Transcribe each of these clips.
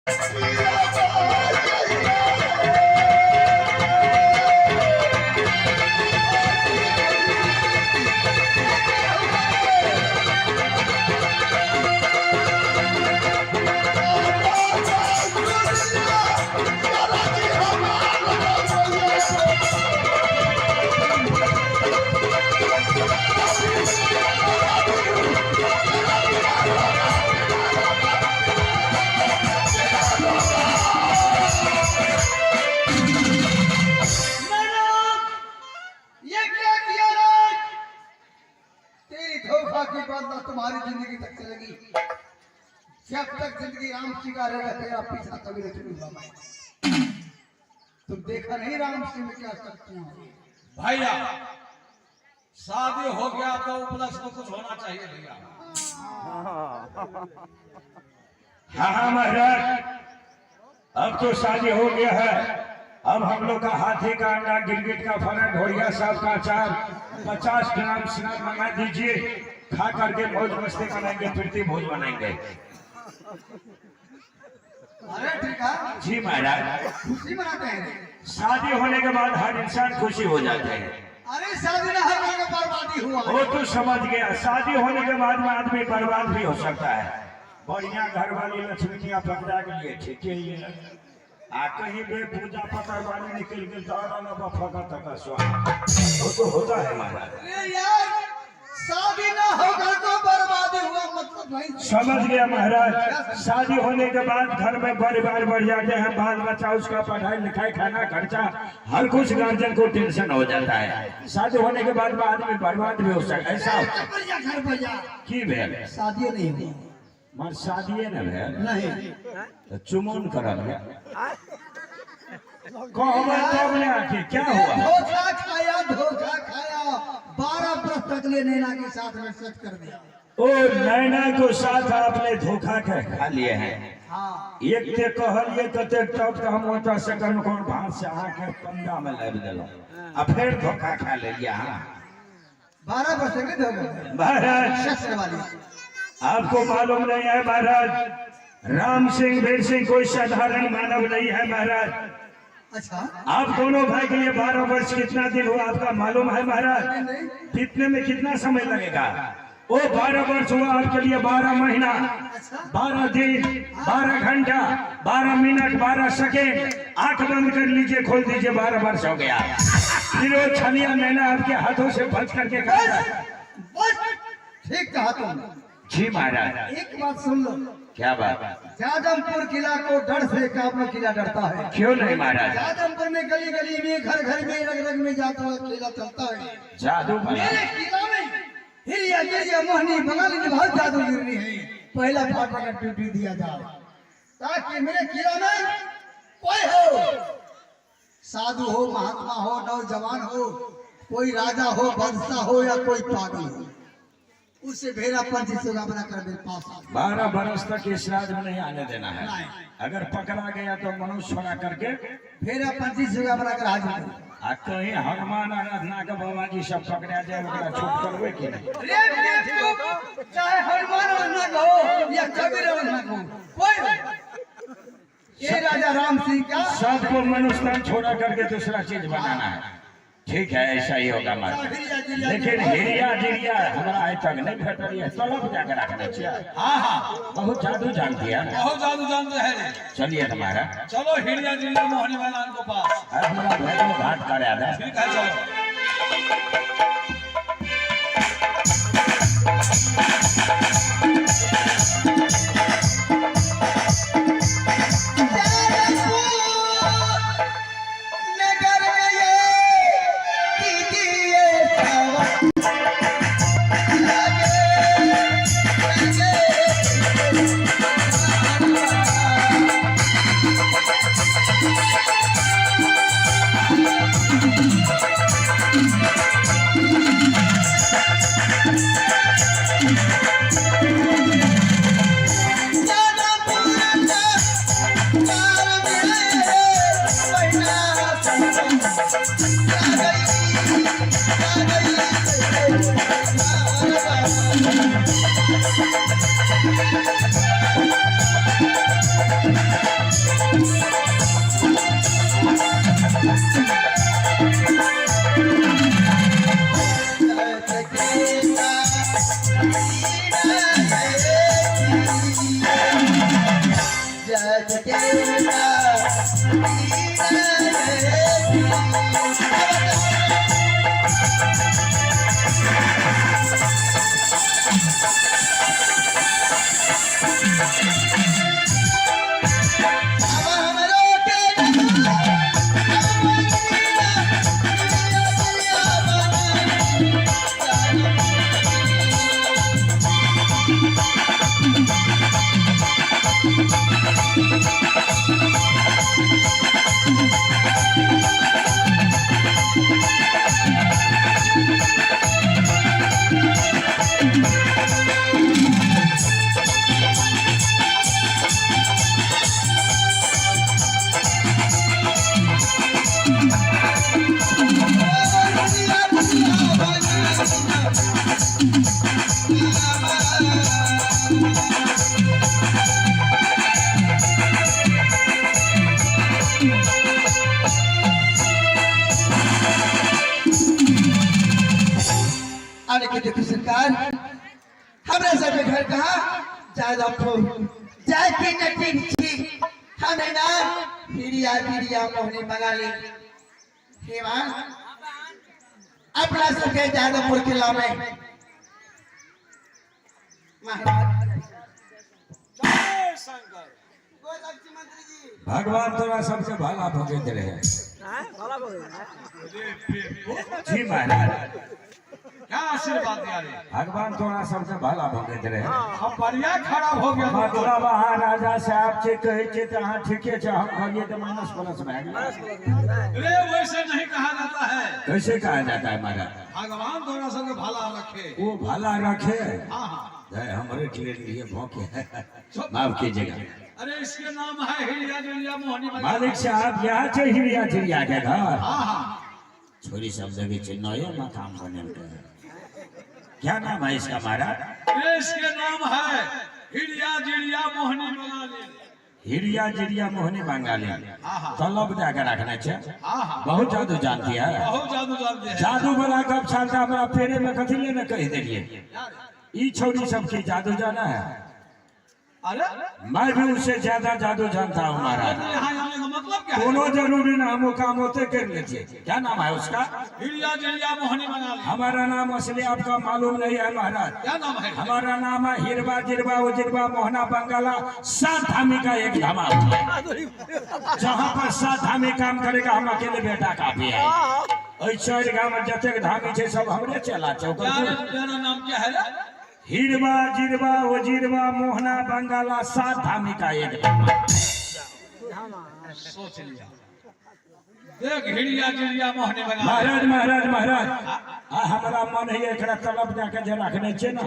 ये क्या किया राज? तेरी धोखा की बदला तुम्हारी जिंदगी तक चलेगी। जब तक जिंदगी राम सिंह का रहेगा तेरा पीछा कभी नहीं छूटूंगा मैं। तुम देखा नहीं राम सिंह में क्या शक्तियां हैं। भैया, शादी हो गया तो उपलक्ष्य में कुछ होना चाहिए भैया। हाँ हाँ महाराज, अब तो शादी हो गया है। अब हम लोग का हाथी का अंडा, गिरगिट का फला, ढोरिया साहब का अचार, 50 ग्राम शराब मंगा दीजिए, खा करके मौज मस्ती मनाएंगे, प्रीति भोज मनाएंगे। अरे ठीक है। जी महाराज। खुशी मनाते हैं। शादी होने के बाद हर इंसान खुशी हो जाते हैं। अरे, शादी ना होने के बर्बादी हुआ। वो तो समझ गया, शादी होने के बाद में आदमी बर्बाद भी हो सकता है। बढ़िया घर वाली लक्ष्मी मियाँ पकड़ा के लिए ठीक ही है, आ कहीं बे पूजा पकड़ वाली निकल गई तो और फका तक वो तो होता है महाराज। अरे यार, शादी ना होकर तो बर्बादी हुआ मतलब नहीं। समझ गया महाराज, शादी होने के बाद घर में परिवार बढ़ जाते हैं, बाल बच्चा, उसका पढ़ाई लिखाई, खाना, खर्चा, हर कुछ गार्जियन को टेंशन हो जाता है। शादी होने के बाद में आदमी बर्बाद भी हो सकता है, ऐसा घर पर जा, घर पर जा। की भेल? शादी नहीं हुई। मर शादीए न भेल? नहीं। तो चुमौन करल गया कहबै तब ने, आखिर क्या हुआ? धोखा खाया, धोखा खाया। 12 वर्ष तक ले नैना के साथ में सेट कर दिया। ओ, नैना को साथ आपने धोखा के खा लिए हैं? हाँ। एक ते कहलिए कतेक तब तऽ हम ओतऽ से कन कोन भात से अहाँके पंडा में लाबि देलहुँ आ फेर धोखा खा लेलियै अहाँ। 12 वर्ष तक ले धोखा महाराज, सेक्स वाली। आपको मालूम नहीं है महाराज, राम सिंह वीर सिंह कोई साधारण मानव नहीं है महाराज। अच्छा। आप दोनों भाई के लिए 12 वर्ष कितना दिन हुआ, आपका मालूम है महाराज? नहीं। कितने में कितना समय लगेगा? वो 12 वर्ष हुआ आपके लिए 12 महीना, 12 दिन, 12 घंटा, 12 मिनट, 12 सेकेंड। आंख बंद कर लीजिए, खोल दीजिए, 12 वर्ष हो गया। फिर वो छलिया मैंने आपके हाथों से बच करके बस। खा। बस, ठीक कहा तुमने। जी महाराज। एक बात सुन लो। क्या बात? जादमपुर किला को डर से काबुल किला डरता है। क्यों नहीं महाराज? जादमपुर में गली गली में, घर घर में, रग रग में जाता हुआ किला चलता है। जादू भला। मेरे किला में हिरिया गिरिया मोहनी बंगाली ने बहुत जादू गिरनी है। पहला फाटक का ड्यूटी दिया जाए ताकि मेरे किला में कोई हो, साधु हो, महात्मा हो, नौजवान हो, कोई राजा हो, बादशाह हो या कोई पागल हो, उससे भेड़ा पंछी से बनाकर मेरे पास आ। 12 बरस तक इस राज में नहीं आने देना है। नहीं। अगर पकड़ा गया तो मनुष्य छोड़ा करके भेड़ा पंछी से बनाकर हाजिर करो। आ कहीं हनुमान आराधना के बाबा जी सब पकड़ा जाए, ओकरा छूट करबै कि नहीं? रे बेवकूफ, चाहे हनुमान आराधना कहो या कबीर आराधना कहो, कोई हो। ये राजा राम सिंह का सबको मनुष्य छोड़ा करके दूसरा चीज बनाना है। ठीक है, ऐसा ही होगा महाराज, लेकिन हिरिया जिरिया हमरा आइ तक नहीं भेटल है, तलब जाके रखने छियै। हाँ हाँ। बहुत जादू जानती है। बहुत जादू जानते हैं रे। चलिए तुम्हारा। चलो हिरिया जिरिया मोहनी वाला को पास। हमरा भैरव घाट करा दे। ठीक है, चलो। नगर में ये कीजिए सेवा। लगे, लगे। अब हमरो के अरे के देखो सरकार, हमरा सबके घर कहाँ जादवपुर जाय के नटीन छी। हमें नाम हिरिया बिरिया मोहनी बंगाली। हेवान अपना सबके जादवपुर किला में महाराज। जय शंकर। भगवान तोरा सबके भला भोगैत रहे। जी महाराज। क्या आशीर्वाद दिया रे? भगवान तोरा सबके भला भोगैत रहे। हम बढ़िया खराब हो गया। मतलब अहाँ राजा साहब छै कहै छै तऽ अहाँ ठीके छै, हम कहलियै तऽ माइनस प्लस भए गेल। अरे, वैसे नहीं कहा जाता है। कैसे कहा जाता है महाराज? भगवान तोरा सबके भला रखे। वो भला रखे। हाँ हाँ। है, हमरे के लिए भौंके, माफ कीजिएगा। अरे, इसके नाम है हिरिया जिरिया मोहनी बंगाली। मालिक साहब, यहाँ छै हिरिया चिड़िया के घर? हाँ हाँ। छोरी सब देखै छै, नये मकान बनेलकै। क्या नाम है इसका महाराज? अरे, इसके नाम है हिरिया जिरिया मोहनी बंगाली। हिरिया जिरिया मोहनी बंगाली। हाँ हाँ। तलब दे के रखने छै। हाँ हाँ। बहुत जादू जानती है। बहुत जादू जानते हैं। जादू वाला गप छालता हमरा पेरे में कथी लेने कहि देलिए? ई छौरी सब की जादू जाना है? अरे, मैं भी उससे ज्यादा जादू जानता हूँ महाराज। यहाँ आने का मतलब क्या है? कोनो जरूरी ना, हम वो काम होते कर लेते। क्या नाम है उसका? हिरिया जिरिया मोहनी बंगाली। हमारा नाम असली आपका मालूम नहीं है महाराज। क्या नाम है? हमारा नाम है हिरवा जिरवा उजिरवा मोहना बंगाला, सात धामी का एक धामा। जहाँ पर सात धामी काम करेगा, हम अकेले बेटा काफी है। एहि चारि गाम में जतेक धामी छै सब हमरे चला छै ओकर। क्या रे, तेरा नाम क्या है रे? हिरवा जिरवा उजिरवा मोहना बंगाला, सात धामी का एक धामा। सोच लिया, देख, हिरिया जिरिया मोहनी बंगाली। महाराज, महाराज, महाराज, आ हमरा मन है एकरा तलब दए के जे रखने छै ने,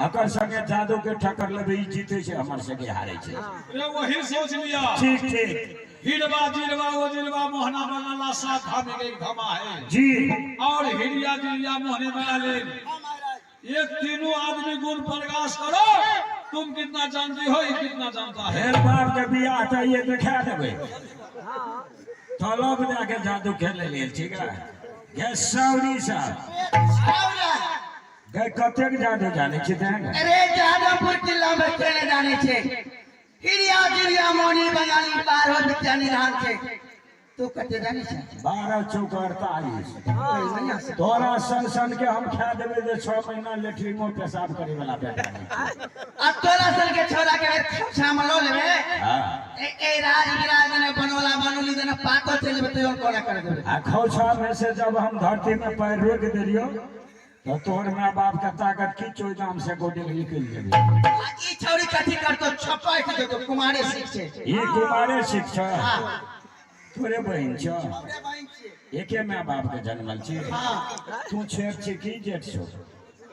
एकर संगे जादू के ठक्कर लेबै, ई जीते छै, हमर संगे हारे छै। अरे, वही सोच लिया। ठीक ठीक। हिरवा जिरवा उजिरवा मोहना बंगाला, सात धामी का एक धामा है। जी। और हिरिया जिरिया मोहनी बंगाली, ये तीनों आदमी गुण प्रकाश करो। तुम कितना जानती हो, ये कितना जानता है। फेर बाप के बियाह तऽ ये देखा देबै। तलब दए के जादू खेले लेल ठीक है गे सौरी साहब। गे, कतेक जादू जानै छी तें? अरे, जादवपुर किला में चले जाने छे हिरिया जिरिया मोहनी बंगाली, बारह विद्या निधान छे। तू कते जाने छे? 12 चौक 48। बढ़िया से। तोरा सन सन के हम खा देबै जे 6 महीना लेटरिनो पेशाब करे वाला बेटा नहीं छै। अब तोरा सन के छोरा के खोछा में लो लेबे, ए ए राज विराज ने बनोला बनोली देने पातो चल जेबे तो कोना कर देबे। आ खोछा में से जब हम धरती में पैर रोक देलियो तो तोहर माँ बाप के ताकत की चोइ दाम से गोटे निकलि जेबे। आ ई छौरी कथी करतो, छपाई के देतो, कुमारे सीख छे। ई कुमारे शिक्षा? हां। तोरे बहिन छ? हमरे बहिन छियै। एके माँ बाप के जन्मल छी? हां। तू छेठ छी की जेठ छौ?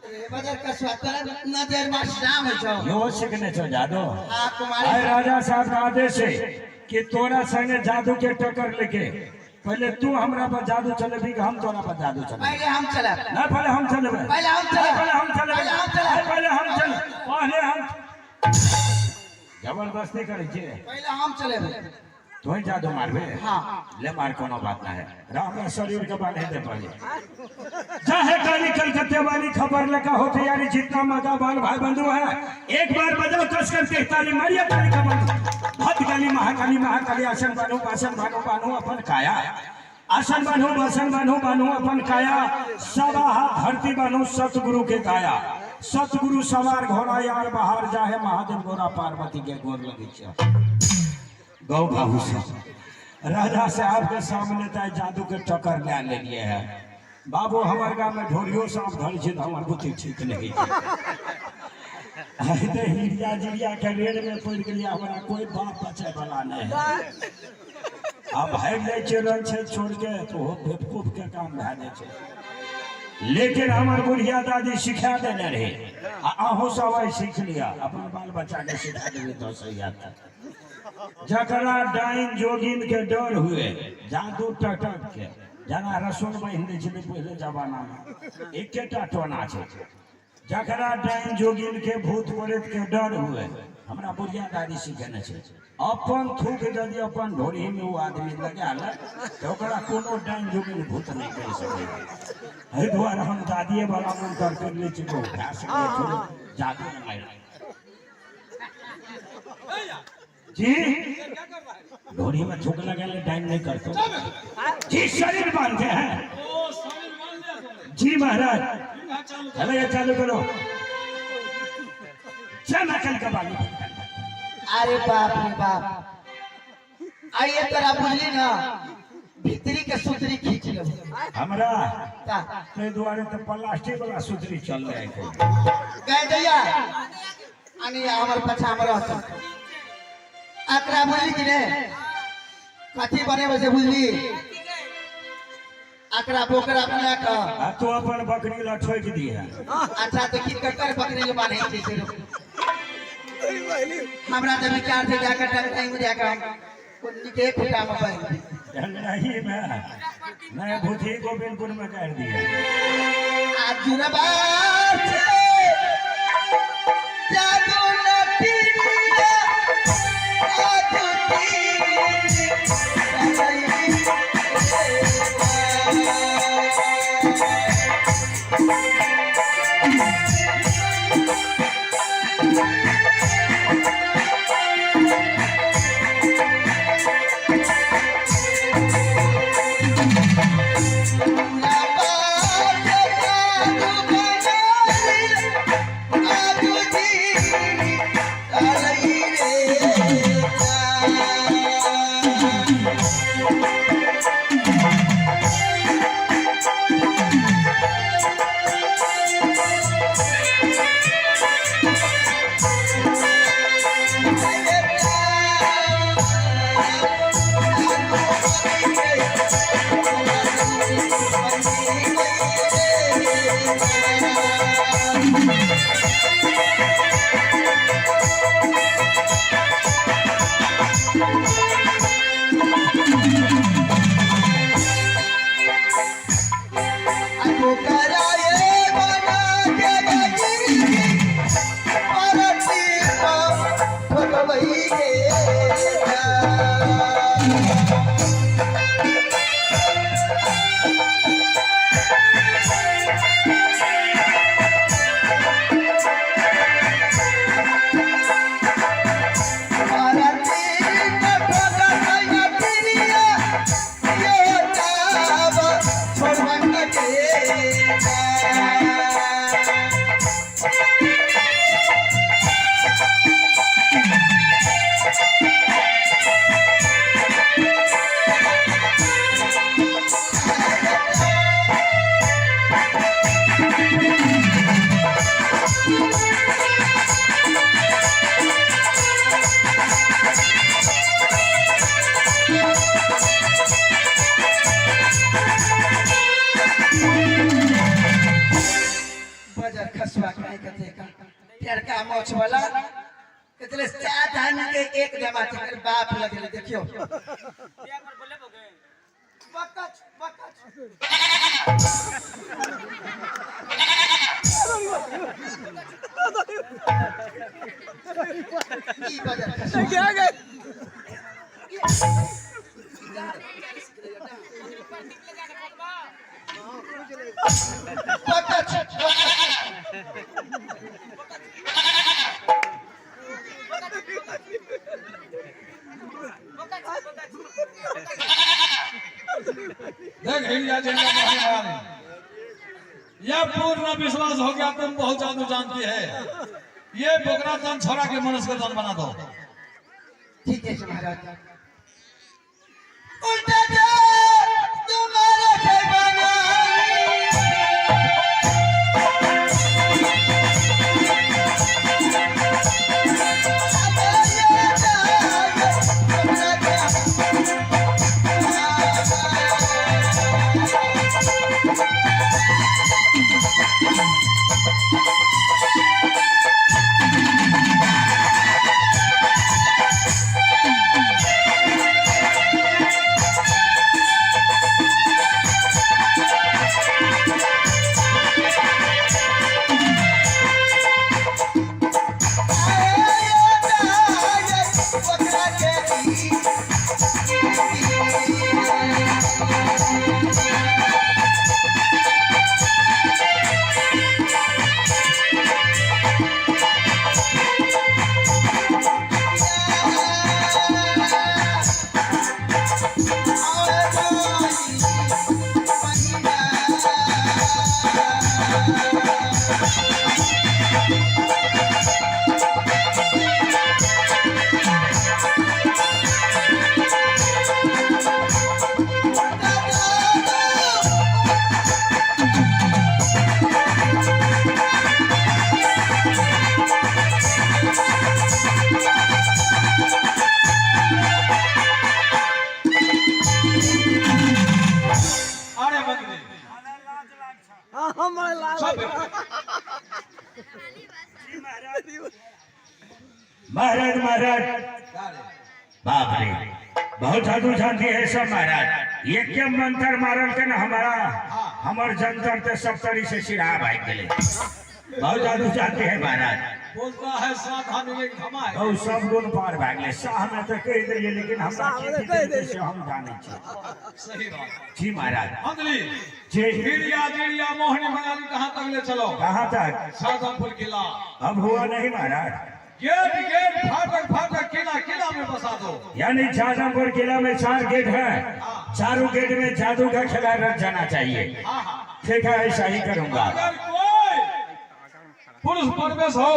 रे बदर कसवा, तोरा नजर में श्याम होइ छौ। यो सीखने छौ जादू? हां, कुमारे। आय राजा साहब का आदेश है कि तोरा संगे जादू के टक्कर लेके पहले तू हमरा पर जादू चलेबी कि हम तोरा पर जादू चलेबी? पहले हम चलब। ना, पहले हम चलेबै। पहले हम चलब। पहले हम चलेबै। पहले हम चलब। पहले हम चल, पहले हम जबरदस्ती करै छियै। पहले हम चलेबै। तोही जादू मारबे? हाँ। ले मार, कोनो बात ना है। राम शरीर के बांधे दे पहले। चाहे काली कलकत्ते वाली खबर लगा हो तैयारी, जितना मजा बाल भाई बंधु है, एक बार बजाओ कस करके ताली मारिए। ताली का बंधु भद्रकाली महाकाली महाकाली आसन बानो बासन बानो बानो अपन काया। आसन बान्हू बसन बान्हू बान्हू अपन काया, सवा हाथ धरती बान्हू सतगुरु के काया। सतगुरु सवार घोड़ा यार बाहर जाहे, महादेव गोरा पार्वती के गोर लगे छै। गौ बाबू से राजा साहब के सामने त जादू के टक्कर ले लेलिए है बाबू। हमर गाँव में ढोरियो सांप धर छै तऽ हमर बुद्धि ठीक नहीं है। तऽ हिरिया जिरिया के रेल में पड़ि गेलियै, हमरा कोई बाप बचे वाला नहीं है। आब भागि जाइ छै रन छै छोड़ के तऽ ओहो बेवकूफ के काम भए जाइ छै। लेकिन हमर बुढ़िया दादी सिखा देने रहे आ अहूँ सब आइ सीख लिअ, अपन बाल बच्चा के सिखा देबै तऽ सही हैत। जकरा डाइन जोगिन के डर हुए, जादू टटक के, जेना रसुन बान्हि दै छलै पहिले जमाना मे, एकेटा टोना छै। जकरा डाइन जोगिन के भूत प्रेत के डर हुए, हमरा बुढ़िया दादी सिखेने छै, अपन थूक यदि अपन ढोरी में ओ आदमी लगा ले तऽ ओकरा कोनो डाइन जोगिन भूत नहि कहि सकै। एहि दुआरे हम दादिये वाला मंत्र करि लै छी, भए सकैए थोड़े जादू नहि मारि जी। ढोरी में थूक लगा ले, डाइन नहीं करते जी, शरीर बांधते हैं। ओ शरीर बांध लिया तुमने? जी महाराज। ठीक है, चालू करो। चलो, ये चालू करो। चल अकल का बाली। अरे बाप रे बाप, आइए तोरा बुझली ना, भीतरी के सुतरी खींच लो। हमरा का ताहि दुआरे तऽ प्लास्टिक वाला सुतरी चल रहे। गए दैया अनिया हमर पछा में रहत। एकरा बुझली कि ने कथी बनेबै से बुझली? एकरा बोकरा बना कऽ आ तू अपन बकरी ला ठोकि दिहे। अच्छा, तऽ की ककर बकरी ले बान्है छै से? हमरा तऽ विचार छै जाकर टंगताई में जाकर हम निके खुटा में बान्हि दी। नहीं, मैं नहीं भूथी गोविंदपुर में कर दिया। आ जुरबा छै जादू नटिया जादू बजर खसुआ खाए के देखा टेरका मोछ वाला कितने सात आदमी के एक जमा कर बाप लगले देखियो। बकच बकच। ई बजर खसुआ बकच बकच। यह पूर्ण विश्वास हो गया, तुम बहुत जादू जानती है। ये बोकरा तन छोड़ा के मनुष्य का तन बना दो। ठीक है महाराज। उल्टा जा तुम्हारा के बनाई। अरे मंत्री सब महाराज महाराज, बाप रे, बहुत जादू जानती है सब महाराज। ये क्या मंत्र मारल के ना हमारा हमर जंतर ते सब तरी से सिरा भाग गेले। बहुत जादू जानती है महाराज। बोलता है सात हम एक धमा है। और सब गुण पार भाग ले। शाह में तो कह दिए, लेकिन हमरा के की देलकै से हम जानै छी। सही बात। जी महाराज। मंत्री जी। हिरिया जिरिया मोहनी बंगाली कहाँ तक ले चलो? कहाँ तक? साधनपुर किला। अब हुआ नहीं महाराज। गेट गेट फाटक फाटक किला किला में बसा दो। यानी जादमपुर किला में 4 गेट है, चारों गेट में जादू का खेला रच जाना चाहिए। हाँ हाँ। ठीक है, ऐसा ही करूंगा। अगर कोई पुरुष प्रवेश हो,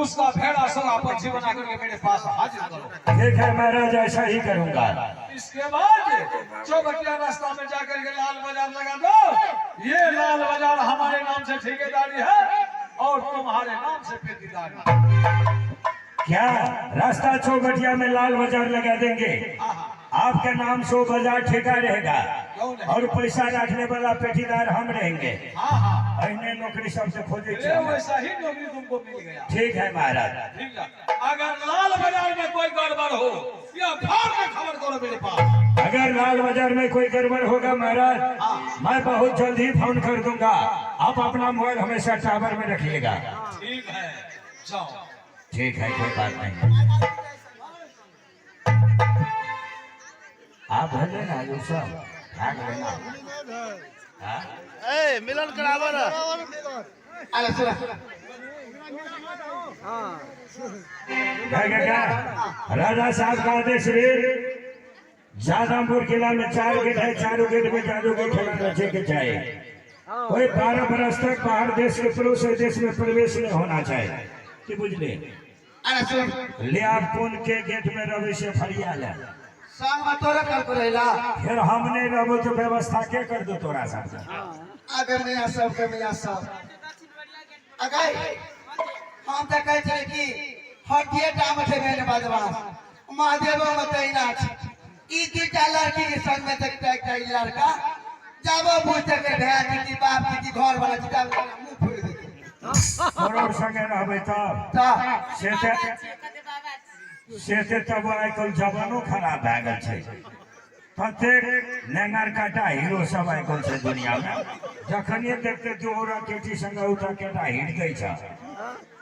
उसका भेड़ा सगा पक्षी बना करके मेरे पास हाजिर करो। ठीक है महाराज, ऐसा ही करूंगा। इसके बाद चौबटिया रास्ता में जाकर के लाल बाजार लगा दो। ये लाल बाजार हमारे नाम से ठेकेदारी है और तुम्हारे नाम से पेटीदारी। क्या रास्ता चौबटिया में लाल बाजार लगा देंगे? हाँ हाँ। आपके नाम से वो बाजार ठेका रहेगा क्यों नहीं? और पैसा रखने वाला पेटीदार हम रहेंगे। हाँ हाँ। अहिने नौकरी सबसे खोजे ये छी हम। वैसा ही नौकरी तुमको मिल गया। ठीक है महाराज। ठीक है। अगर लाल बाजार में कोई गड़बड़ हो या फाड़ में खबर करो मेरे पास। अगर लाल बाजार में कोई गड़बड़ होगा महाराज, मैं बहुत जल्द ही फोन कर दूंगा। आप अपना मोबाइल हमेशा टावर में रखिएगा। ठीक है, जाओ। ठीक है, कोई बात नहीं। आप भले ना यूसुफ भाग लेना। हाँ? ए मिलन कराबो ना। अरे सुना। क्या क्या क्या राजा साहब का आदेश रे, जादमपुर किला में 4 गेट है, चारों गेट में जादू के खेला रचे के चाहिए। कोई 12 बरस तक बाहर देश के पड़ोस देश में प्रवेश नहीं होना चाहिए। की बुझले? अरे सुन। ले आप कौन के गेट में रहे से फरिया ले। संग में तोरा कल को रहेला। फिर हम नहीं रहबो तो व्यवस्था के कर दो तोरा सब। आगे मियाँ सब के मियाँ सब अगर हम तो कहै छै कि हटिए टा में छै मेन बदमाश महादेवो में तहिना छै। ई दूटा लड़की के संग में देखते एकटा ई लड़का जाबो बुझते के भाय जी की बाप जी की घर वाला जी तब मुंह फोड़ि देते। तोरो संगे रहबै तब तऽ से ते तब आइ काल्हि जमानो खराब भए गेल छै। ततेक नेंगर काटा हीरो सब आइ काल्हि छै दुनिया में। जखनिए देखते दू औरा केटी संगे उठा केटा हिट दै छै।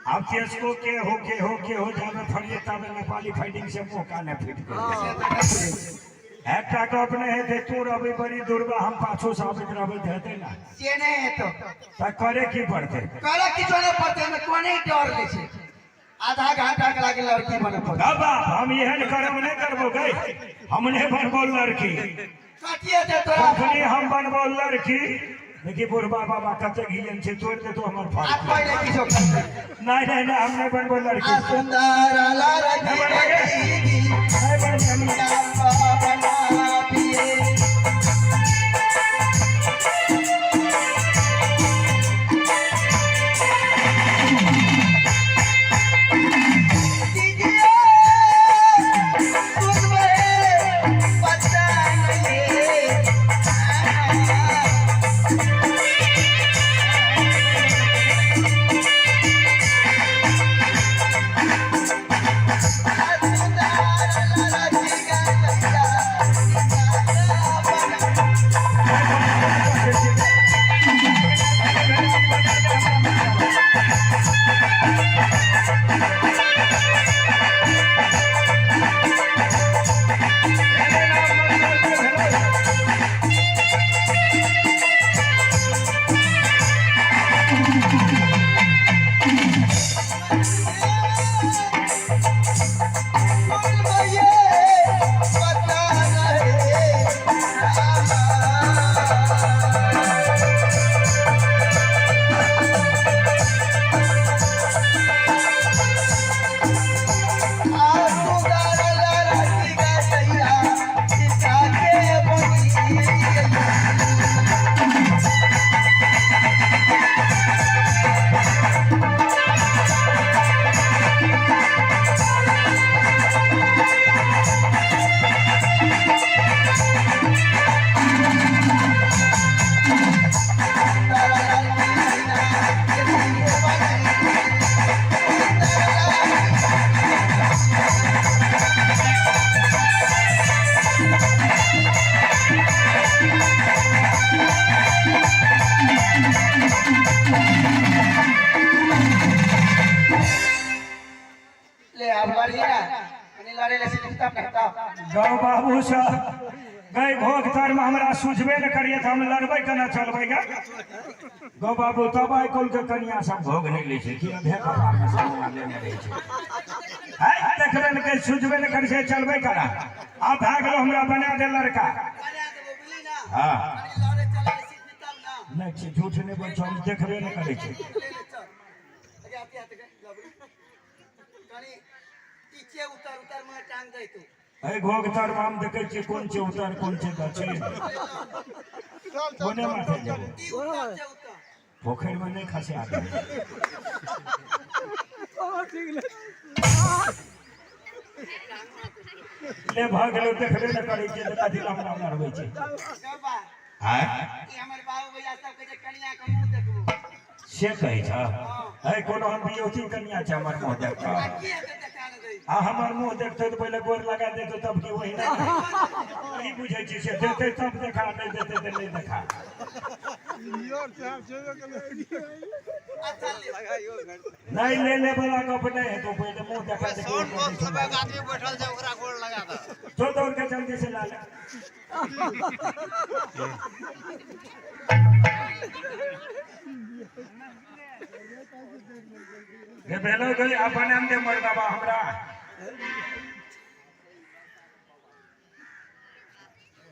आब तेजको के हो के हो के हो जाबे फरिये ताबे नेपाली फाइटिंग से मुँह काने फिट गेल। एकटा गप नहि हेतै, तू रहबै बड़ी दूरबा, हम पाछू से आबैत रहबै तऽ हेतै ना। से नहि हेतौ। तऽ करे की पड़तै? करऽ किछो नहि पड़तै, हमे कोने डर लै छै। आधा घंटा के लागे लड़की बने पड़तै। बाबा हम एहन करम नहि करबो गई, हम नहि बनबो लड़की। कटिए दे तोरा। कखनी हम बनबो लड़की? देखी बुढ़बा बाबा कते घियन छै, तोड़ि देतो हमर आ फाड़। पहिले किछो करतै। नहीं नहीं नहीं, हम नहीं बनबो लड़की। आ सुंदर लड़की दीदी नहीं बनबो हम नहीं। बना पिए। ले अब लड़िए ना, कनी लड़े ले सिखता कहता। गौ बाबू सब गई घोघ तर में हमरा सुझबे न करिए तऽ हम लड़बै केना चलबै गे गौ बाबू। तब आइ काल्हि के कनिया सब भोग नहि लै छै कि अधे कपार में सब लेने रहै छै है, देखबे ने करै, सुझबे ने करै छै, चलबै केना? आब भए गेलो, हमरा बना दे लड़का। हाँ नहि छै, झूठ नहि बोल, हम देखबे नहि करै छै। उतर उतर में टांग दे तू। एहि घोघ तर मे हम देखै छियै कोन छै उतर, कोन छै दक्षिण, कोने माथे जेबै। उतर छै उतर। पोखरि मे नहि खसा देबै। ले भऽ गेलो, देखबे नहि करै छियै तऽ कथी लए हमरा लड़बै छै? बाबा। आँय? ई हमर बाबू भैया सब कहै छै कनिया के मुंह देखबो। से कहै छ है? कोनो हम बियौती कनिया छै हमर मुँह देखतौ? आ की हेतै देखा ने दै? आ हमर मुँह देखतौ तऽ पहिले गोर लगा देतौ तब की। वही नहि वही बुझै छी से देतै तब देखा, नहि देतै तऽ नहि देखा। अच्छा ले। नहीं, ले ले वाला गप नहीं हेतौ, पहिले मुँह देखा दे। आदमी बैठल छै, ओकरा गोड़ लगा दे। जो दौड़ के जल्दी से ला ले। रे भेलो गई, अपन हम दे मर्दाबा हमरा।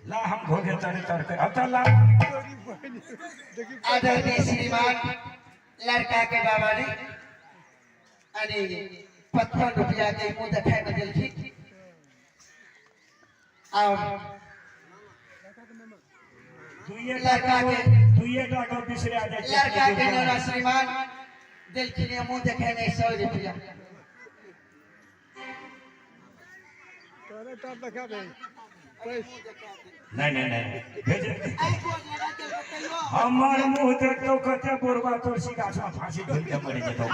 ला, हम घोघे तरे तर के अब ला। आदरणीय श्रीमान लड़का के बाबा ने अरे 55 रुपया के मुंह देखाय में देलखिन और दुइये लड़का टाका के दुइये टाका बिसरा जाइ छै। लड़का के नौरा श्रीमान देलखिन ये मुंह देखाय में 100 रुपया। नहीं नहीं नहीं, भेजे हमर मुंह देखतो कते बुढ़बा तुलसी गाछ में फांसी झूल के मरि जेतौ।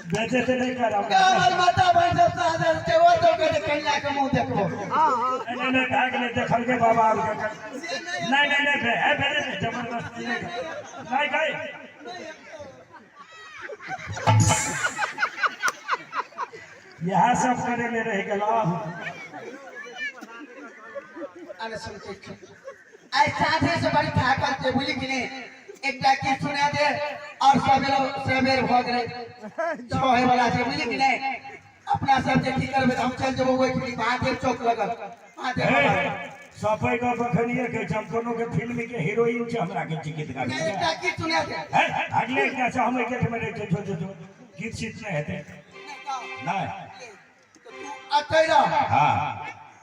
बेइज्जती नहीं करब। हमर माता बहन सब सादर छै, ओ तो कहै छै कन्या के मुंह देखबो। नहीं नहीं नहीं, भए गेलै, देखलकै बाबा आब के। नहीं नहीं नहीं, है भेजे नहीं, जबरदस्ती नहीं नहीं गई। इएह सब करे ले रहि गेल। अरे सुन के आइ साँझे से बड़ी थाकल छै, बुझली कि नहीं? एकटा गीत सुना दे और सवेर सवेर भऽ गेलै, 6 वाला छै, बुझली कि नहीं? अपना सब जे की करबै तऽ हम चलि जेबौ ओहिठाम महादेव चौक लगल महादेव बाबा। सफाई का बखनिए के हम कोनो के फिल्म के हीरोइन छै हमरा के टिकट गाड़ी नहि, एकटा गीत सुना दे। है अगले एकटा से हम एक में रहै छै जो जो जो गीत सीत नहि हेतै। नहि। तू अतै रह। हाँ।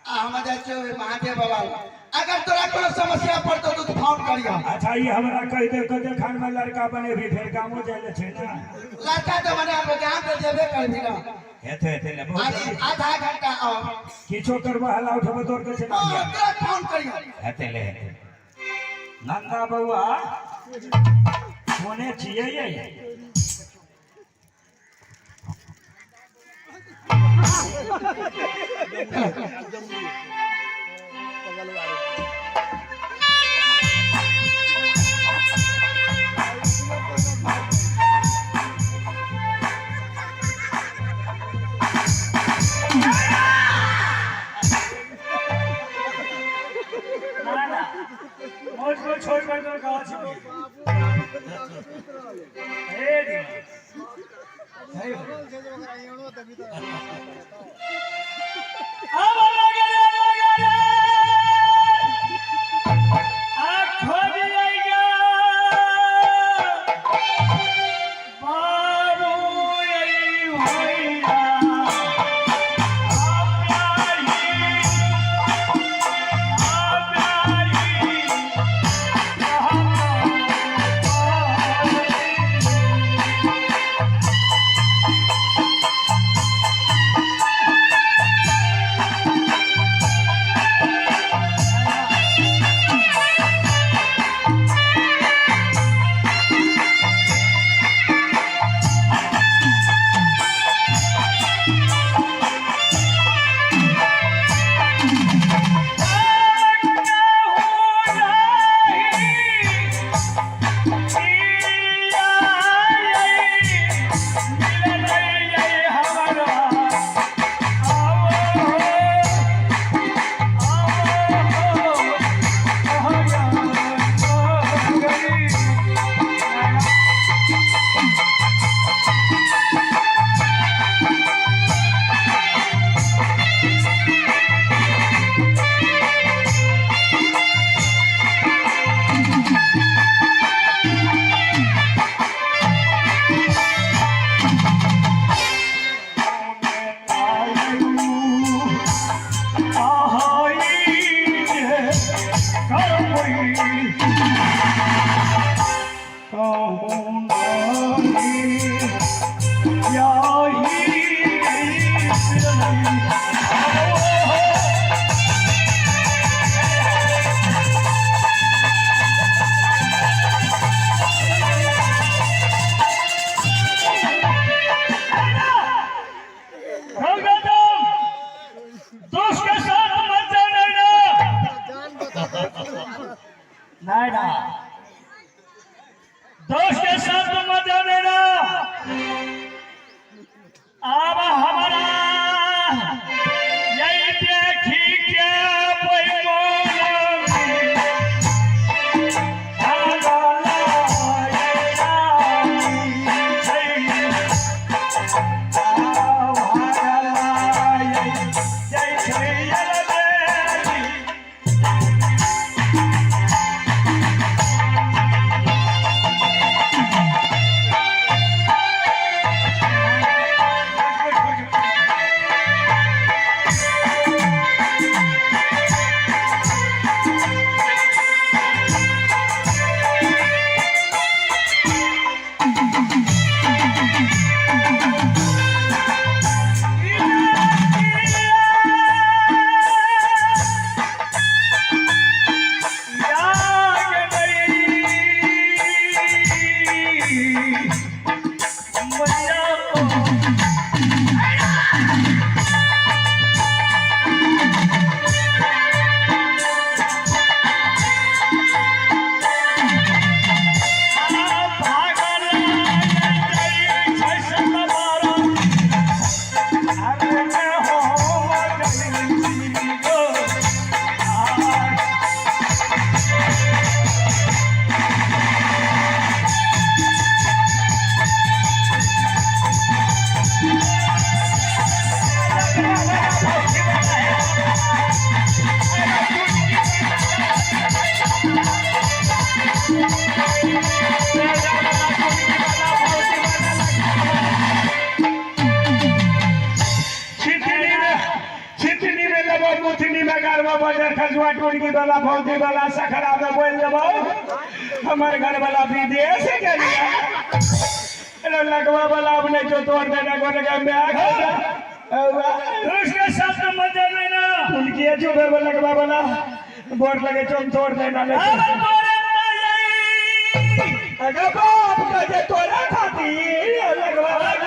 आ हम जाइ छियै ओहि महादेव बाबा लग। अगर तोरा कोनो समस्या पड़तौ तऽ तू फोन करिह। अच्छा ई हमरा कहि दे कते खान में लड़का बनेबी फेर गामो जाइ ले छै ने। लड़का तऽ बना गाम तऽ जेबे करबी ने। हेतै हेतै ले बहुत अरे आधा घंटा और किछो करबो हल्ला उठबो तोड़ के चला हाँ, तुरंत फोन करियो। हेतै ले हेतै। नंदा बउआ कोने छियै ये? मौज को छोड़ कर कर कहाँ छिपी हे अब लगे रे लगे रे आ खोज आएगा बाबू यही होइया दोस्त के साथ मत जाना ना दोस्त के साथ मत जाने ना। अब हमारा यही देखी के जय। बाजार खजुआ टोलकी वाला भौजी वाला सखरा में बोल देबो हमर घर वाला विदेश गेलिया। अरे लगवा वाला अब नहीं जो तोड़ देना को लगा मैं आ गया। उसके साथ में मत जाना ना। उनकी जो बेबो लगवा वाला बोर्ड लगे चोम तोड़ देना ले। अब तोरे ना जाई। अगर बाप का जे तोरा खाती लगवा वाला।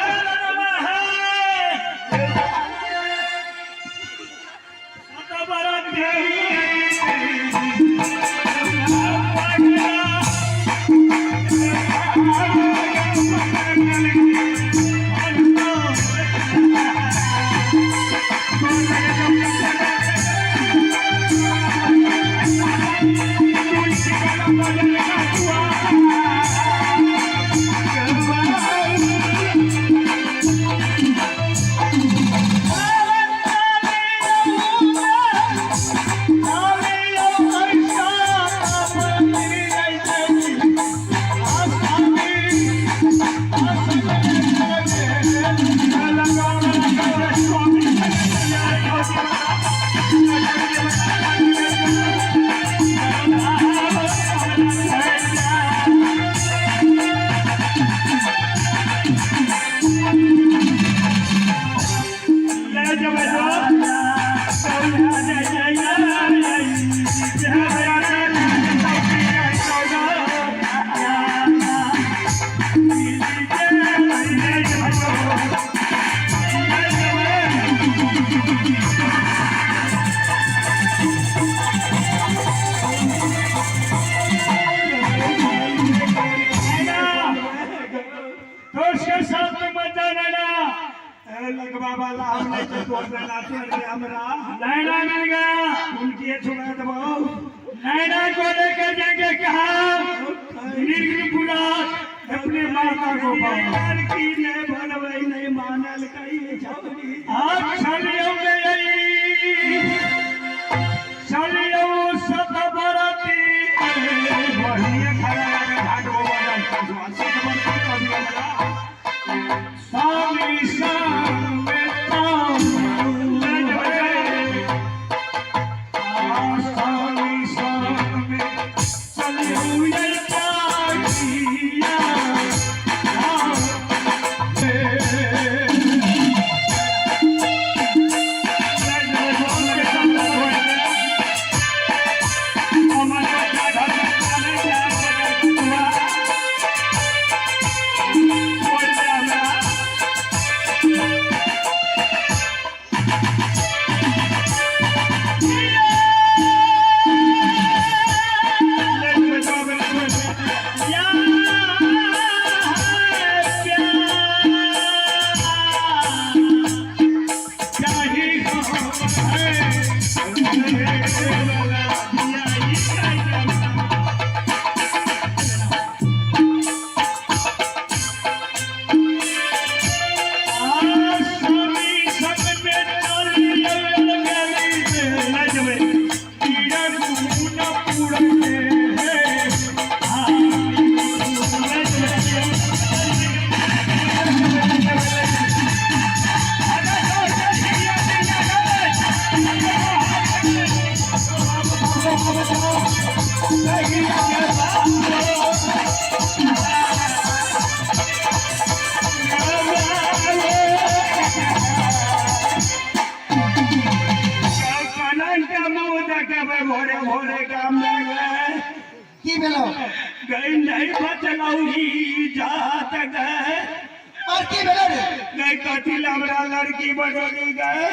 उसके साथ में मत जाना ना। लगवा वाला हम नहीं जो तोड़ देना तोड़ दे हमरा। नैना मिल गया। उनकी छुड़ा देबो। नैना को लेकर जाएंगे कहा निर्गुणपुरा अपने माता को पास। लड़की ने भरबै नहीं मानल कही छौरी। आज चलियो गई चलियो सतबरती। बढ़िया खड़ा लगे घाट गोवर्धन सत बरती कभी हमरा। स्वामी संग में स्वामी संग में चलियो ये पाटिया। भोरे भोरे काम लगे की भेलो? गई नहीं बचलौही जात गए। और की भेलो रे? गई कथी हमरा लड़की बदली गए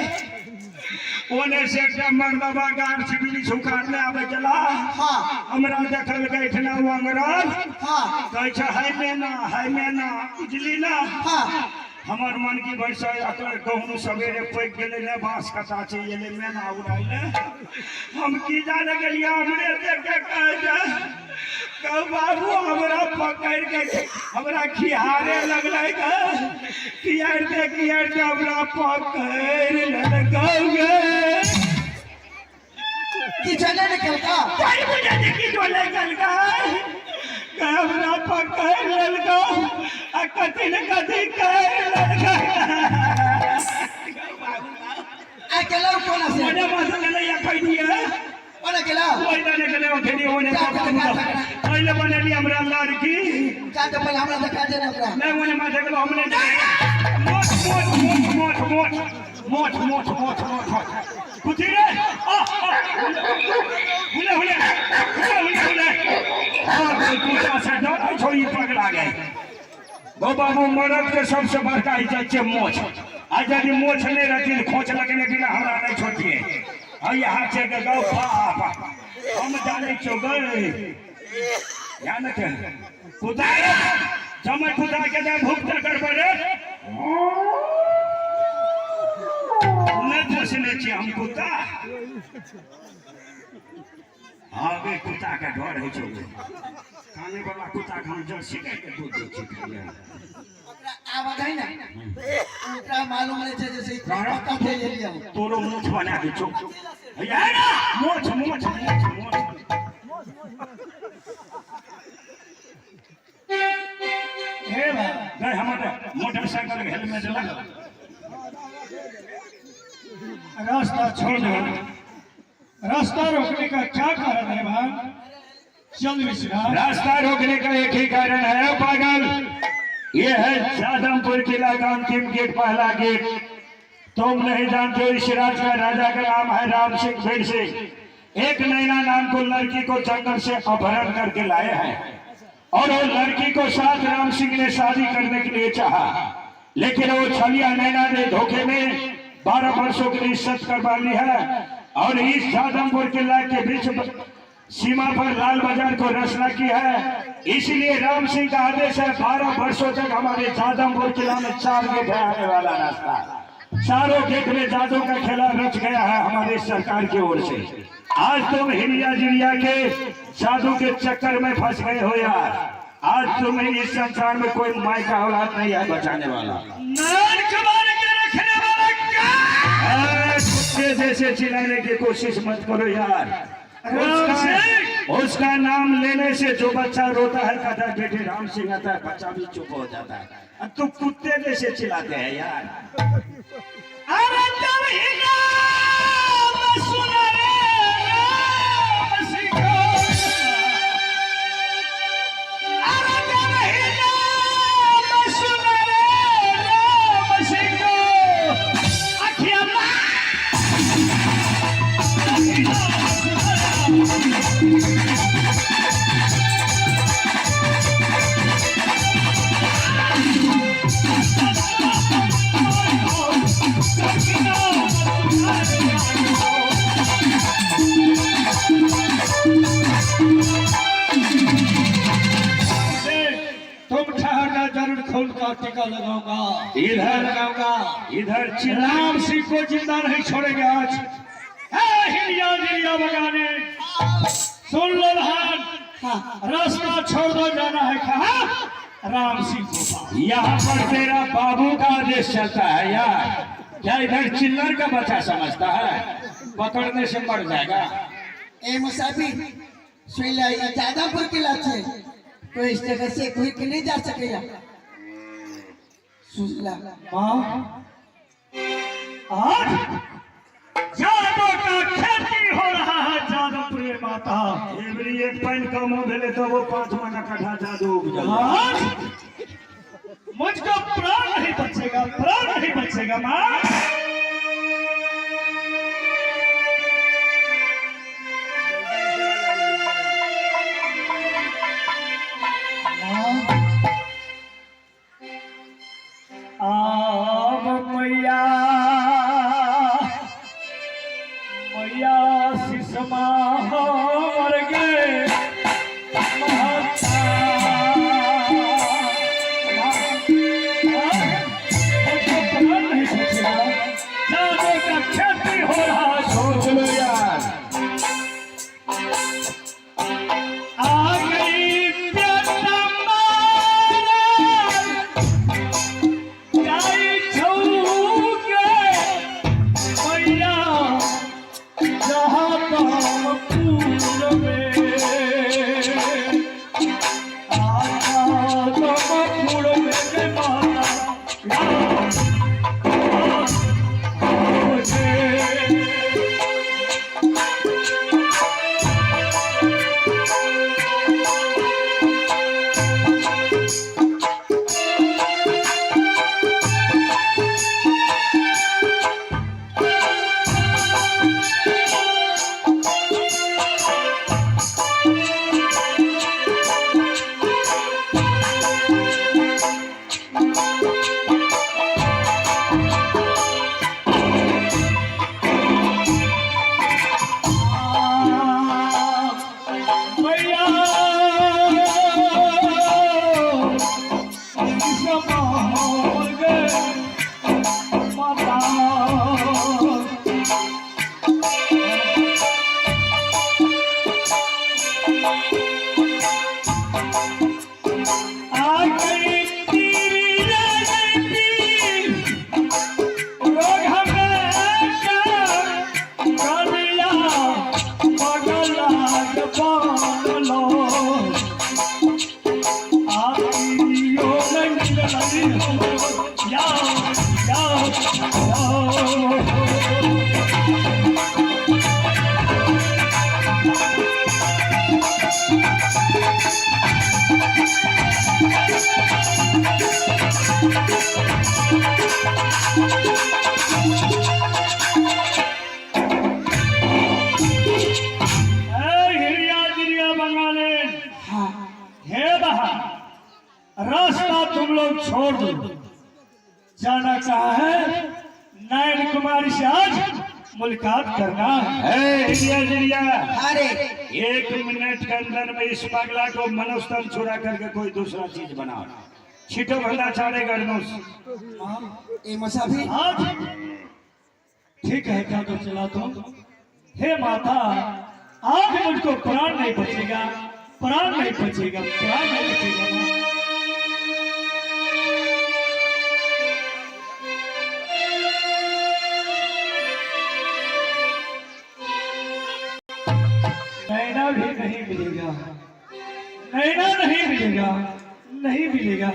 ओने से एकटा मर्दबा गाछ वृक्ष उखाड़ने आबै छला। हाँ। हमरा देखल गई ना अंगरल। हाँ। कहै छै है मेना है मेना, बुझली ना? हाँ। हमर मन की भैंस अकर गहूँ सवेरे पकि गेलै ने बाँस कटा छै एलै मेना उड़ाइले। हम की जाने गेलियै हमरे देख के कहै छै कहू बाबू हमरा पकड़ि के हमरा खिहारे लगलै गे खिहारते खिहारते हमरा पकड़ि लेलकौ गे। की चले निकलका? कोई बुझे जे की चले गेलकै हमरा पकड़ि लेलकौ आ कथी ने कथी करि लेलकै। आ केलौ कोना से? मने मसले नहीं कह दिए। कोने गेला? ओहि दने गेलै, ओठेनी ओने। जा, जा, जा, जा। पहिले बनेली हमरा लड़की। जा तऽ पहिले हमरा देखा दे ने ओकरा। नहि, ओने माथे गेलो, हम नहि। मोट मोट मोट मोट मोट मोट मोट मोट मोट कुथी रे? आ आ, हुले हुले हुले हुले हुले। और कोई कुत्ता से डरै छौ? ई पगला गए। गो बाबू, मरद के सबसे बड़का इज्जत छै मोछ। आ यदि मोछ नहि रहती, खोच लगने बिना हमरा नहि छोड़तियै। आ यहाँ से के गौ बाप, हम जानै छियौ गै। ध्यान के कुत्ता रे, जमै कुत्ता के दे भुगत करबै रे। नहि पोसने छियै हम कुत्ता। हाँ बे, कुत्ता के डर होइ छौ। काने वाला कुत्ता के हम जर्सी गाय के दूध दै छियै खाइले। ओकरा आवाज है ने, ओकरा मालूम रहै छै जैसे कतऽ भेजलियै हम। तोरो मोछ बना दै छौ। हैया ना, मोछ मोछ मोछ मोछ। हे भाई। गए, हमर मोटरसाइकिल के हेलमेट लगा। रास्ता छोड़ दो। रास्ता रोकने का क्या कारण है भाई चंद मिश्रा? रास्ता रोकने का एक ही कारण है ओ पागल, ये है जादमपुर किला का अंतिम गेट, पहला गेट। तुम नहीं जानते हो, इस राज का राजा का नाम है राम सिंह भीड़ सिंह। एक नैना नाम को लड़की को जंगल से अपहरण करके लाए हैं और वो लड़की को साथ राम सिंह ने शादी करने के लिए चाहा, लेकिन वो छलिया नैना ने धोखे में 12 वर्षों के लिए सत करवा ली है और इस जादमपुर किला के बीच सीमा पर लाल बाजार को रचना की है। इसलिए राम सिंह का आदेश है, 12 वर्षों तक हमारे जादमपुर किला में चार गेट है आने वाला रास्ता। चारों गेट में जादू का खेला रच गया है हमारे सरकार की ओर से। आज तुम हिरिया जिरिया के जादू के चक्कर में फंस गए हो यार। आज तुम्हें इस संसार में कोई माई का औलाद नहीं है बचाने वाला। नान कबार के रखने वाला क्या? अरे, कुत्ते जैसे चिल्लाने की कोशिश मत करो यार। राम उसका, सिंह! उसका नाम लेने से जो बच्चा रोता है, कहता है बेटे राम सिंह आता है, बच्चा भी चुप हो जाता है। अब तू कुत्ते जैसे चिल्लाते हैं यार। अरे तब ही नाम सुना रे राम सिंह। अरे तब ही नाम सुना रे राम सिंह। अखिया तुम ठहरना, जरूर खून का टीका लगाऊंगा। इधर लगाऊंगा। इधर चिल्ला। राम सिंह को जिंदा नहीं छोड़ेंगे आज। है हिलिया जिलिया बगाने, सुन लो धान, रास्ता छोड़ दो। जाना है कहा? राम सिंह को पास। यहाँ पर तेरा बाबू का आदेश चलता है यार। क्या इधर चिल्लर का बच्चा समझता है? पकड़ने से मर जाएगा। ए मुसाफिर, सुन ले, ई जादमपुर किला छै, तो इस जगह से कोई के नहीं जा सकेगा, सुन ला। माँ, आज जादू का खेती हो रहा है जादवपुरी माता। एवरी एक पानि कम हो भेलै तो वो 5 महीना कट्ठा जादू उपजल। आज मुझको प्राण नहीं बचेगा, प्राण नहीं बचेगा माँ। माँ। आब मैया, मैया सिसमा हमर गे महता। मुझको प्राण नहीं बचेगा, जादू का खेती हो रहा है। सोच लो यार। आ गई बेटा मारा जाई छौके मैया जहाँ तम पूजा। बनलो आइयो नहीं मिललै हमरो यार यार यार। ए हिरिया जिरिया बंगाले, हे बहा, रास्ता तुम लोग छोड़ दो। जाना कहाँ है? नयन कुमारी से आज मुलाकात करना है। है हिरिया जिरिया, अरे 1 मिनट के अंदर में इस पगला को मनोस्तन छुड़ा करके कोई दूसरा चीज बनाओ। छिटो भंडा चारे गर्नोस। ए मुसाफिर आज ठीक है, क्या तो चला तुम। हे माता, आज मुझको प्राण नहीं बचेगा, प्राण नहीं बचेगा, प्राण नहीं बचेगा माँ। नैना भी नहीं मिलेगा, नैना नहीं मिलेगा, नहीं मिलेगा।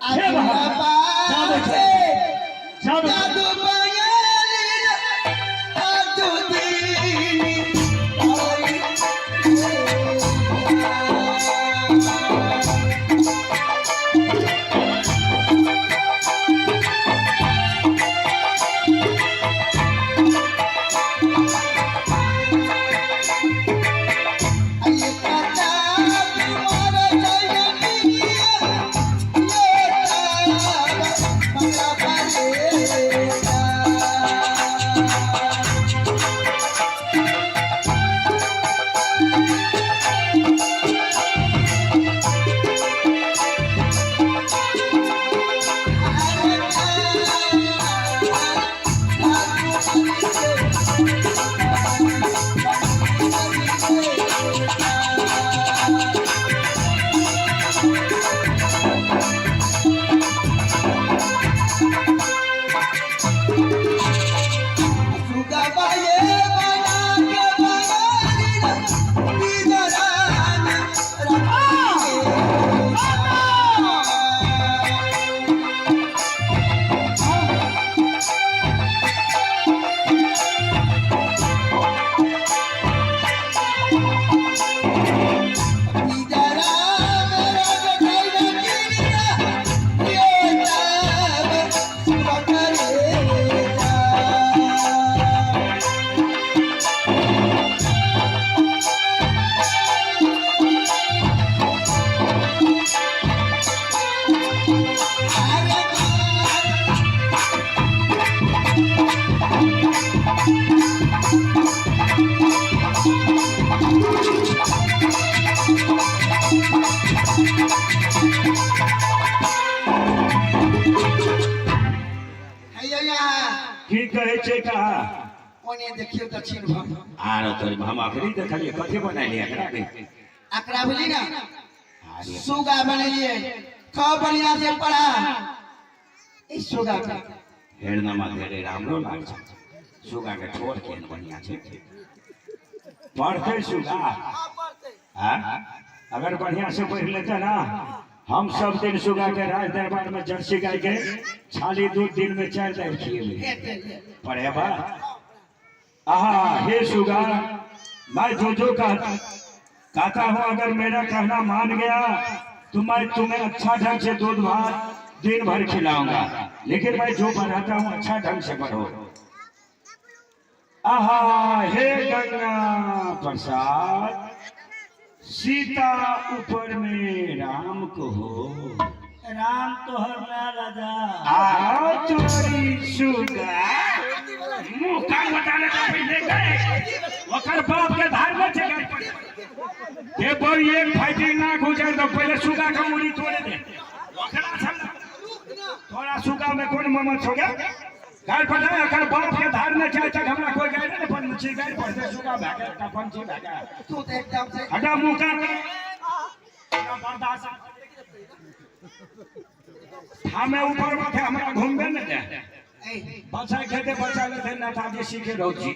हे बाबा, जादू जादू जादू बयाली जादू दीनी की कहै छै कहा? ओने देखियौ दक्षिण भाग। आरो तोरी हम अखनी देखलियै कथी बनेलियै एकरा के? एकरा बुझली ना, अरे सुगा बनेलियै। खूब बढ़िया से पढ़ा ई सुगा के। हेरनामा धेरै राम्रो लाग्छ। सुगा के ठोर केहन बढ़िया छै। पढ़तै सुगा? हाँ? अगर बढ़िया से पढ़ लेते ना, हम सब दिन सुगा के राज दरबार में जर्सी गाय के छाली दूध दिन में 4 दार खिएबै। पढ़ेबा? आहा हे सुगा, मैं जो जो कहता हूँ, अगर मेरा कहना मान गया तो मैं तुम्हें अच्छा ढंग से दूध भात दिन भर खिलाऊंगा, लेकिन मैं जो पढ़ाता हूँ अच्छा ढंग से पढ़ो। आहा हे गंगा प्रसाद, सीता ऊपर में राम को हो, राम तोहर मैं राजा। आ तोरी सुगा मुंह कान बताने का पहले गए ओकर बाप के धार में चल ये बोल एक फाइटिंग ना गुजर दो, पहले सुगा का मुड़ी तोड़े दे। ओकरा सब थोड़ा सुगा में कौन ममत हो गया गाय पर जाए, अगर बाप के धार में जाए तक हमरा कोई गाय नहीं पंछी गाय पर से सुगा भागे का पंछी भागे। तू तो एकदम से हटा मुंह का बर्दाश्त हमें ऊपर बैठे हमरा घूमबे नहीं दे। बच्चा खेते बच्चा लेते नेताजी सीखे रहो जी।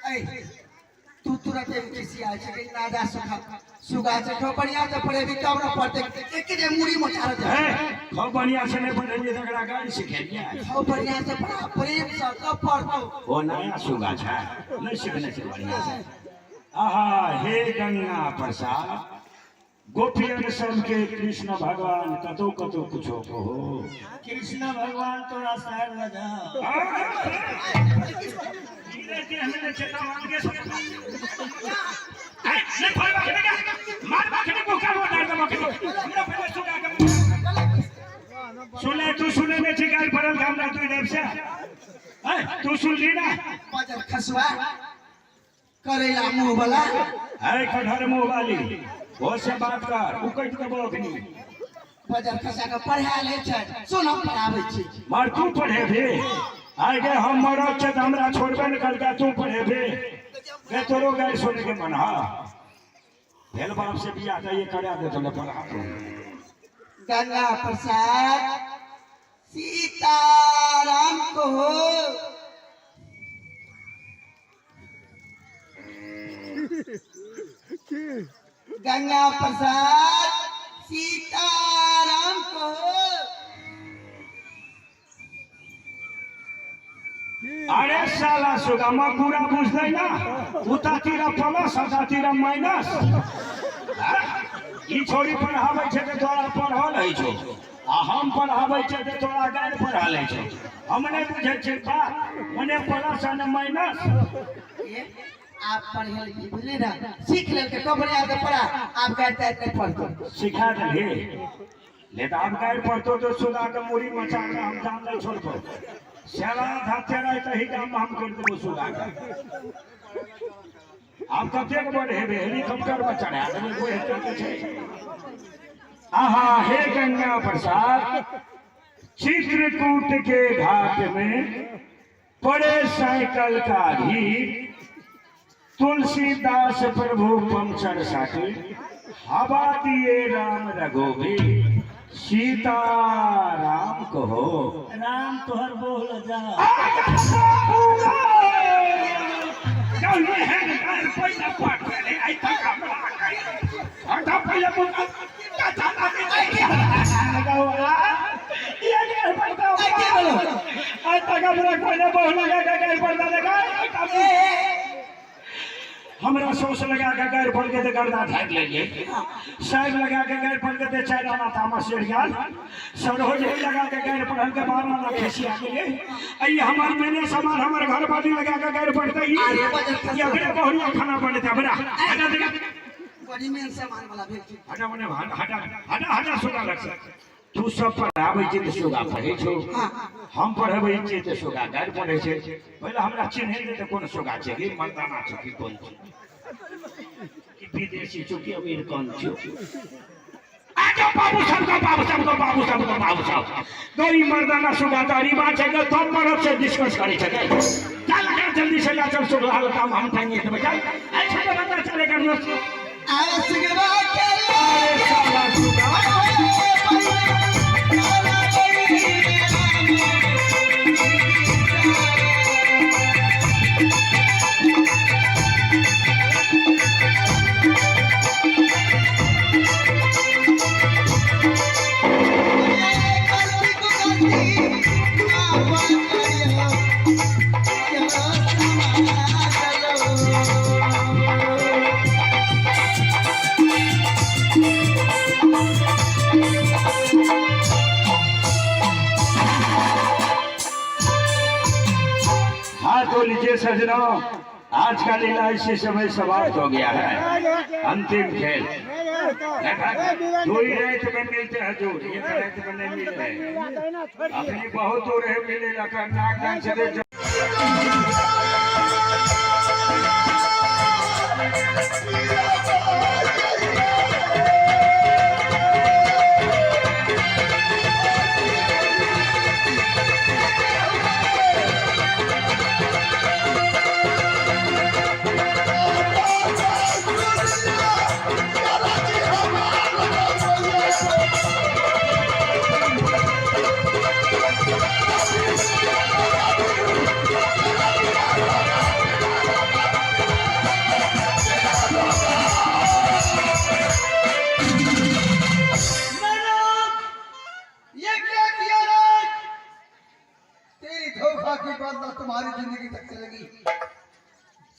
ऐ तू तुरंत एम खिसिया छै कि नादा सुखा सुगा छै खूब बढ़िया से पढ़ेबी तब न पढ़ते एक जे मुड़ी मोचार दे। है खूब बढ़िया से नहीं पढ़ेलियै तकरा गाड़ी सिखेलियै। खूब बढ़िया से पढ़ा प्रेम से तब पढ़तो। ओ नया सुगा छै, नहीं सिखने छै बढ़िया से। आहा हे गंगा प्रसाद, गोपियन सबके कृष्ण भगवान कतो कतो कुछो कहो। कृष्ण भगवान तोरा शहर लगा। सुने तू सुने नहीं छी गाल पड़ल हमरा तू देव से। तू सुनली ना? बजर खसवा करैला मुंह वाला। है कठहर मुंह वाली, वो से बात कर, उ कटि देबो अखनी। बजर खसा के पढ़ा ले छै, सुन हम पढ़ाबै छी। मार तू पढ़ेबे? आइ गे हम मरब छै तऽ हमरा छोड़बे ने करतै, तू पढ़ेबे? गे तोरो गारि सुने के मन हा भेल बाप से बियाह तऽ ये करा देतो ने पढ़ा। गंगा प्रसाद सीताराम को हो। गंगा प्रसाद सीताराम को हो। अरे साला सुगामा पूरा बुझलै ना, उता तीरा प्लस उता तीरा माइनस। ई छोरी पढ़ाबै छै तऽ तोरा पढ़ल होइ छौ, आ हम पढ़ाबै छै तऽ तोरा गारि पढ़ल होइ छौ। हम नहि बुझै छियै बात, मने प्लस आ ने माइनस। आप पढ़े लिखे बुझली ना, सीख लेलकै कब बढ़िया से पढ़ा, आप गारि तारि नहीं पढ़तो। सिखा देलही ले तऽ आब गारि पढ़तो तो सुगा के मुड़ी मचा के हम जान नहीं छोड़तो। साला धाते रहे तही काम हम कर देबो सुगा के। आब कतेक बड़ हेबे हेलीकॉप्टर में चढ़ा देबै, कोई हेतै तऽ छै। आहा हे गंगा प्रसाद, चित्रकूट के घाट में पड़े साइकिल का भीड़, तुलसीदास प्रभु पंचर साटी, हवा दिए राम रघुवीर, सीताराम कहो। राम तोहर बोल जा। हमरा सोस लगा के गारि पड़ के गर्दा झाड़ि लेलियै, साइब लगा के गारि पड़ के चारि आना तामा सेर गेल, सरोज लगा के गारि पढ़ल के 12 आना खसिया गेलै। ई हमर मैंने सामान हमर घर वाली लगा के गारि पड़तै, ई अखने बहुरिया खाना बनतै हमरा। हटा दे बड़ी मेन सामान वाला भेल छै। हटा मने हटा हटा हटा सुगा लग से। तू सब पढ़ाबै छी तऽ सुगा पढ़ै छौ, हम पढ़बै छी तऽ सुगा गारि पढ़ै छै। पहिले हमरा चिन्है दे तऽ कोन सुगा छै, कि मर्दाना छै कि कोन छै, कि विदेशी छौ कि अमेरिकन छौ। आजो बाबू सब गो बाबू सब गो बाबू सब गो बाबू सब गई मर्दाना सुगा तऽ अरीबा छै गे, तब मरद से डिस्कस करै छै गे। चल अगर जल्दी से ला चल सुगा हाल काम हम टांगे देबै। चल ऐ छोटे बच्चा चले कर दोस्त। आए सुगवा के अरे साला सुगा। हाँ तो लीजिए सजनों, आज का लीला इसी समय समाप्त हो गया है। अंतिम खेल दो ही रात में मिलते हैं हजूर, एक रात में नहीं मिल रहे। अपनी बहुत दूर है मिले नाक से।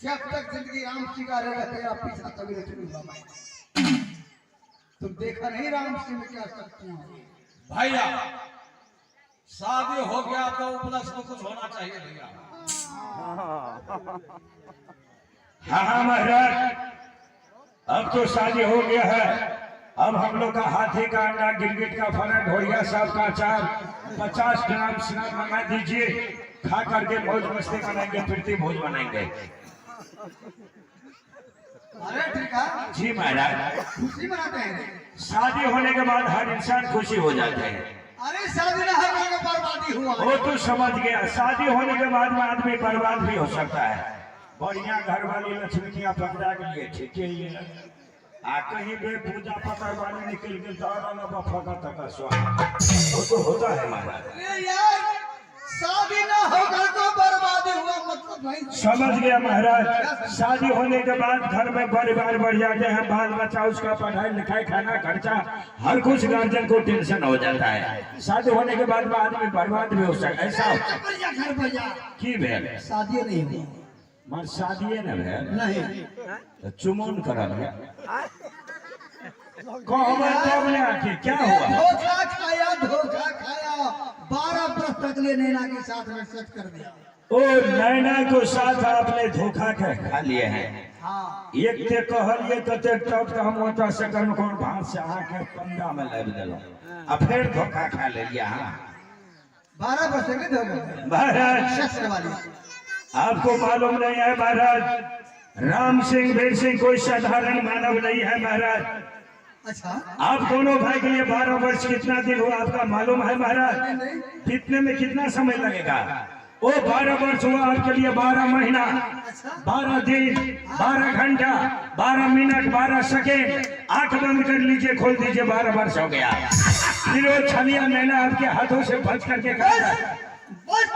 जब तक जिंदगी राम सिंह का रहेगा तेरा पीछा कभी नहीं छूटूंगा मैं। तुम देखा नहीं राम सिंह में क्या शक्तियां होंगी। भैया शादी हो गया तो उपलक्ष्य में कुछ होना चाहिए भैया। हाँ हाँ महाराज, अब तो शादी हो गया है। अब हम लोग का हाथी का अंडा, गिरगिट का फला, ढोरिया साहब का अचार, 50 ग्राम शराब मंगा दीजिए, खा करके मौज मस्ती मनाएंगे, प्रीति भोज मनाएंगे। अरे ठीक है, जी महाराज। खुशी मनाते हैं। शादी होने के बाद हर इंसान खुशी हो जाते हैं। अरे शादी ना होने के बर्बादी हुआ। वो तो समझ गया, शादी होने के बाद में आदमी बर्बाद भी हो सकता है। बढ़िया घर वाली लक्ष्मी पकड़ा के लिए ठीक ही है, आ कहीं बे पूजा पकड़ वाली निकल गई तो और फका तक वो तो होता है महाराज। अरे यार शादी ना होकर तो बर्बादी हुआ, मतलब नहीं। समझ गया महाराज, शादी होने के बाद घर में परिवार बढ़ जाते हैं, बाल बच्चा, उसका पढ़ाई लिखाई, खाना खर्चा, हर कुछ गार्जियन को टेंशन हो जाता है। शादी होने के बाद में आदमी बर्बाद भी हो सकता है, ऐसा घर पर जा, घर पर जा। की भेल? शादी नहीं हुई। मर शादीए न भेल? नहीं। तो चुमौन करल गया कहबै तब ने आखिर क्या हुआ? धोखा खाया, धोखा खाया, 12 बरस तक ले नैना के साथ में सेट कर दिया। ओ नैना को साथ आपने धोखा के खा लिए हैं। हाँ। एक ते कहलिए कतेक तब तऽ हम ओतऽ से कन कोन भात से अहाँके पंडा में लाबि देलहुँ आ फेर धोखा खा लेलियै अहाँ। 12 बरस तक ले धोखा महाराज सेक्स करवा लिया। आपको मालूम नहीं है महाराज, राम सिंह वीर सिंह कोई साधारण मानव नहीं है महाराज। अच्छा। आप दोनों भाई के लिए 12 वर्ष कितना दिन हुआ आपका मालूम है महाराज? कितने में कितना समय लगेगा? वो 12 वर्ष हुआ आपके लिए 12 महीना, 12 दिन, 12 घंटा, 12 मिनट, 12 सेकेंड। आंख बंद कर लीजिए, खोल दीजिए, 12 वर्ष हो गया। फिर वो छलिया नैना आपके हाथों से बच करके बस बस,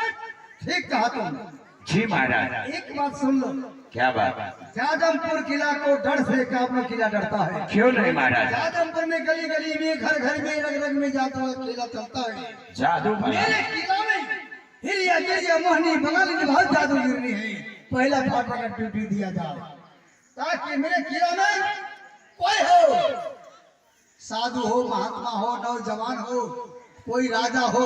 ठीक कहा तुमने। जी महाराज। एक बात सुन लो। क्या बात? जादमपुर किला को डर से काबू किला डरता है। क्यों नहीं महाराज? जादमपुर में गली गली में, घर घर में, रग रग में जाता हुआ किला चलता है। जादू मेरे महाराज। किला में हिरिया गिरिया मोहनी बंगाली बहुत जादू गिरनी है। पहला फाटक का ड्यूटी दिया जाए ताकि मेरे किला में कोई हो, साधु हो, महात्मा हो, नौजवान हो, कोई राजा हो।